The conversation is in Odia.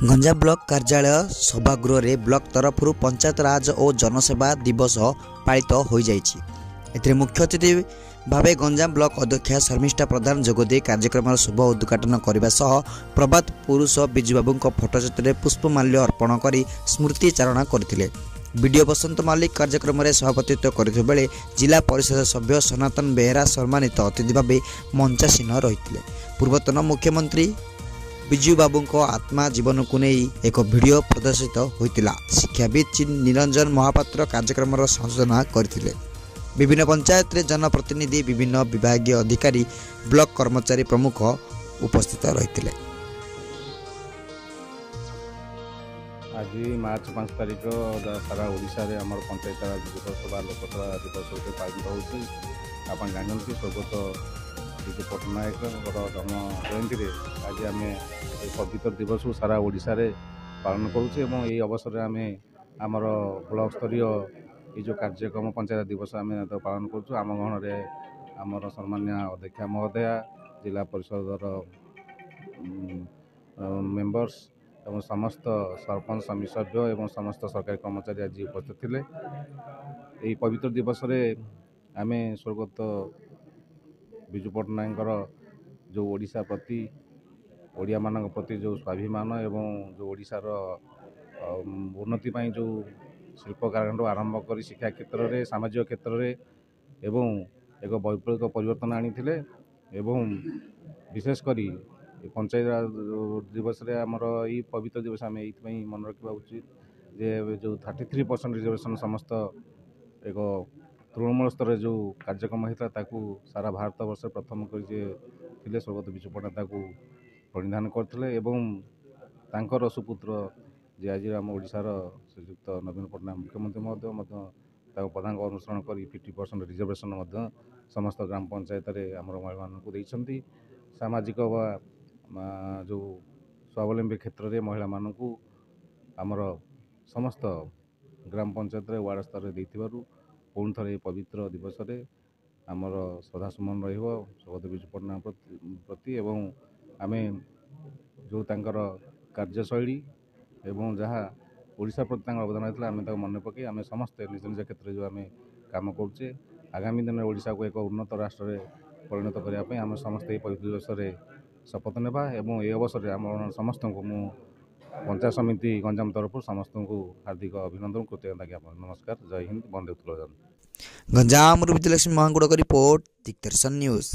ଗଞ୍ଜାମ ବ୍ଲକ କାର୍ଯ୍ୟାଳୟ ସଭାଗୃହରେ ବ୍ଲକ ତରଫରୁ ପଞ୍ଚାୟତରାଜ ଓ ଜନସେବା ଦିବସ ପାଳିତ ହୋଇଯାଇଛି। ଏଥିରେ ମୁଖ୍ୟ ଅତିଥି ଭାବେ ଗଞ୍ଜାମ ବ୍ଲକ ଅଧ୍ୟକ୍ଷା ଶର୍ମିଷ୍ଠା ପ୍ରଧାନ ଯୋଗଦେଇ କାର୍ଯ୍ୟକ୍ରମର ଶୁଭ ଉଦ୍ଘାଟନ କରିବା ସହ ପ୍ରବାଦ ପୁରୁଷ ବିଜୁବାବୁଙ୍କ ଫଟୋଚିତ୍ରରେ ପୁଷ୍ପମାଲ୍ୟ ଅର୍ପଣ କରି ସ୍ମୃତିଚାରଣ କରିଥିଲେ। ବିଡିଓ ବସନ୍ତ ମଲ୍ଲିକ କାର୍ଯ୍ୟକ୍ରମରେ ସଭାପତିତ୍ୱ କରିଥିବା ବେଳେ ଜିଲ୍ଲା ପରିଷଦ ସଭ୍ୟ ସନାତନ ବେହେରା ସମ୍ମାନିତ ଅତିଥି ଭାବେ ମଞ୍ଚାସୀନ ରହିଥିଲେ। ପୂର୍ବତନ ମୁଖ୍ୟମନ୍ତ୍ରୀ ବିଜୁବାବୁଙ୍କ ଆତ୍ମା ଜୀବନକୁ ନେଇ ଏକ ଭିଡ଼ିଓ ପ୍ରଦର୍ଶିତ ହୋଇଥିଲା। ଶିକ୍ଷାବିତ୍ ନିରଞ୍ଜନ ମହାପାତ୍ର କାର୍ଯ୍ୟକ୍ରମର ସଂଯୋଜନା କରିଥିଲେ। ବିଭିନ୍ନ ପଞ୍ଚାୟତରେ ଜନପ୍ରତିନିଧି, ବିଭିନ୍ନ ବିଭାଗୀୟ ଅଧିକାରୀ, ବ୍ଲକ କର୍ମଚାରୀ ପ୍ରମୁଖ ଉପସ୍ଥିତ ରହିଥିଲେ। ଆଜି ମାର୍ଚ୍ଚ 5 ତାରିଖ ସାରା ଓଡ଼ିଶାରେ ଆମର ପଞ୍ଚାୟତରାଜ ଦିବସ ବା ଲୋକସେବା ଦିବସ ରୂପେ ପାଳିତ ହେଉଛି। ଆପଣ ଜାଣନ୍ତି, ସ୍ୱର୍ଗତ ବିଜୁ ପଟ୍ଟନାୟକଙ୍କର ଜନ୍ମ ଜୟନ୍ତୀରେ ଆଜି ଆମେ ଏହି ପବିତ୍ର ଦିବସକୁ ସାରା ଓଡ଼ିଶାରେ ପାଳନ କରୁଛୁ ଏବଂ ଏହି ଅବସରରେ ଆମେ ଆମର ବ୍ଲକ ସ୍ତରୀୟ ଏଇ ଯେଉଁ କାର୍ଯ୍ୟକ୍ରମ ପଞ୍ଚାୟତ ଦିବସ ଆମେ ପାଳନ କରୁଛୁ। ଆମ ଗହଣରେ ଆମର ସମ୍ମାନୀୟ ଅଧ୍ୟକ୍ଷା ମହୋଦୟା, ଜିଲ୍ଲା ପରିଷଦର ମେମ୍ବର୍ସ ଏବଂ ସମସ୍ତ ସରପଞ୍ଚ, ସମିତି ସଭ୍ୟ ଏବଂ ସମସ୍ତ ସରକାରୀ କର୍ମଚାରୀ ଆଜି ଉପସ୍ଥିତ ଥିଲେ। ଏହି ପବିତ୍ର ଦିବସରେ ଆମେ ସ୍ୱର୍ଗତ ବିଜୁ ପଟ୍ଟନାୟକଙ୍କର ଯେଉଁ ଓଡ଼ିଶା ପ୍ରତି, ଓଡ଼ିଆମାନଙ୍କ ପ୍ରତି ଯେଉଁ ସ୍ୱାଭିମାନ ଏବଂ ଯେଉଁ ଓଡ଼ିଶାର ଉନ୍ନତି ପାଇଁ ଯେଉଁ ଶିଳ୍ପ କାରଖାନାଠୁ ଆରମ୍ଭ କରି ଶିକ୍ଷା କ୍ଷେତ୍ରରେ, ସାମାଜିକ କ୍ଷେତ୍ରରେ ଏବଂ ଏକ ବୈପ୍ଳବିକ ପରିବର୍ତ୍ତନ ଆଣିଥିଲେ, ଏବଂ ବିଶେଷ କରି ପଞ୍ଚାୟତ ଦିବସରେ ଆମର ଏଇ ପବିତ୍ର ଦିବସ ଆମେ ଏଇଥିପାଇଁ ମନେ ରଖିବା ଉଚିତ ଯେ ଯେଉଁ 33% ରିଜର୍ଭେସନ୍ ସମସ୍ତ ଏକ ତୃଣମୂଳ ସ୍ତରରେ ଯେଉଁ କାର୍ଯ୍ୟକ୍ରମ ହେଇଥିଲା, ତାକୁ ସାରା ଭାରତ ବର୍ଷରେ ପ୍ରଥମ କରି ଯିଏ ଥିଲେ ସ୍ୱର୍ଗତ ବିଜୁ ପଟ୍ଟନାୟକ ତାକୁ ପ୍ରଣିଧାନ କରିଥିଲେ, ଏବଂ ତାଙ୍କର ସୁପୁତ୍ର ଯେ ଆଜି ଆମ ଓଡ଼ିଶାର ଶ୍ରୀଯୁକ୍ତ ନବୀନ ପଟ୍ଟନାୟକ ମୁଖ୍ୟମନ୍ତ୍ରୀ ମହୋଦୟ ମଧ୍ୟ ତାଙ୍କ ପ୍ରଧାନଙ୍କ ଅନୁସରଣ କରି 50% ରିଜର୍ଭେସନ୍ ମଧ୍ୟ ସମସ୍ତ ଗ୍ରାମ ପଞ୍ଚାୟତରେ ଆମର ମହିଳାମାନଙ୍କୁ ଦେଇଛନ୍ତି। ସାମାଜିକ ବା ଯେଉଁ ସ୍ୱାବଲମ୍ବୀ କ୍ଷେତ୍ରରେ ମହିଳାମାନଙ୍କୁ ଆମର ସମସ୍ତ ଗ୍ରାମ ପଞ୍ଚାୟତରେ ୱାର୍ଡ଼ ସ୍ତରରେ ଦେଇଥିବାରୁ ପୁଣି ଥରେ ଏହି ପବିତ୍ର ଦିବସରେ ଆମର ଶ୍ରଦ୍ଧାସୁମନ ରହିବ ସ୍ୱର୍ଗତ ବିଜୁ ପଟ୍ଟନାୟକ ପ୍ରତି, ଏବଂ ଆମେ ଯେଉଁ ତାଙ୍କର କାର୍ଯ୍ୟଶୈଳୀ ଏବଂ ଯାହା ଓଡ଼ିଶା ପ୍ରତି ତାଙ୍କର ଅବଦାନ ରହିଥିଲା ଆମେ ତାକୁ ମନେ ପକାଇ ଆମେ ସମସ୍ତେ ନିଜ ନିଜ କ୍ଷେତ୍ରରେ ଯେଉଁ ଆମେ କାମ କରୁଛେ, ଆଗାମୀ ଦିନରେ ଓଡ଼ିଶାକୁ ଏକ ଉନ୍ନତ ରାଷ୍ଟ୍ରରେ ପରିଣତ କରିବା ପାଇଁ ଆମେ ସମସ୍ତେ ଏହି ପବିତ୍ର ଦିବସରେ ଶପଥ ନେବା। ଏବଂ ଏହି ଅବସରରେ ଆମ ସମସ୍ତଙ୍କୁ ମୁଁ ପଞ୍ଚାୟତ ସମିତି ଗଞ୍ଜାମ ତରଫରୁ ସମସ୍ତଙ୍କୁ ହାର୍ଦ୍ଦିକ ଅଭିନନ୍ଦନ, କୃତଜ୍ଞତା ଜ୍ଞାପନ। ନମସ୍କାର, ଜୟ ହିନ୍ଦ, ବନ୍ଦେ ଉତ୍କଳ ଜନନୀ। ଗଞ୍ଜାମରୁ ବିଜୟଲକ୍ଷ୍ମୀ ମହାଙ୍କୁଡ଼ଙ୍କ ରିପୋର୍ଟ, ଦିଗ୍ଦର୍ଶନ ନ୍ୟୁଜ୍।